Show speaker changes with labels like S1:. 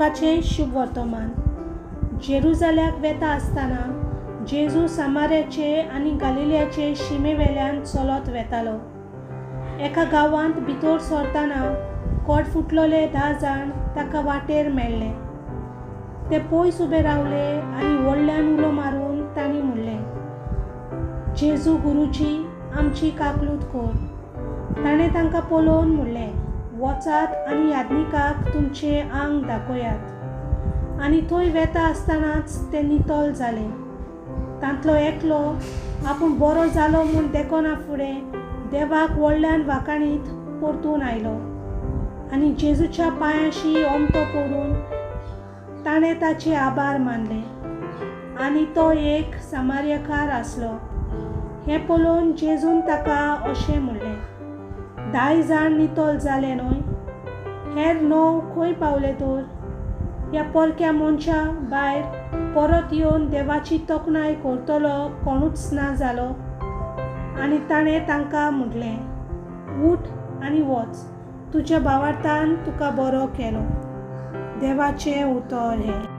S1: लुकाचें शुभवर्तमान. जेरुजाल्याक वेता आसतना जेजू सामाऱ्याचे आनी गालिलियाचे शिमे वेल्यान चलत वेतालो. एका गांवांत भितर सरतना कोट फुटलेले 10 जाण ताका वाटेर मेळ्ळे. ते पयस उबे रावले आनी व्हडल्यान उलो मारून तांणी म्हणलें, जेजू गुरुजी, आमची काकलूत कर. ताणें तांकां पळोवन म्हणलें, वचात आनी याज्ञिकाक तुमचें आंग दाखयात. आनी थंय वेता आसतनाच ते नितळ जाले. तांतलो एकलो आपूण बरो जालो म्हूण देखना फुडें देवाक व्हडल्यान वाखाणीत परतून आयलो आनी जेजूच्या पांयांशी ओमथो पडून ताणें ताचे आभार मानले. आनी तो एक सामार्यकार आसलो. हें पळोवन जेजून ताका अशें म्हणलें, 10 जाण नितळ जाले न्हय? हेर 9 खंय पावले तर? ह्या परक्या मनशा भायर परत येवन देवाची तोखणाय करतलो कोणूच ना जालो. आनी ताणें तांकां म्हणलें, उठ आनी वच, तुज्या भावार्थान तुका बरो केलो. देवाचें उतर हें.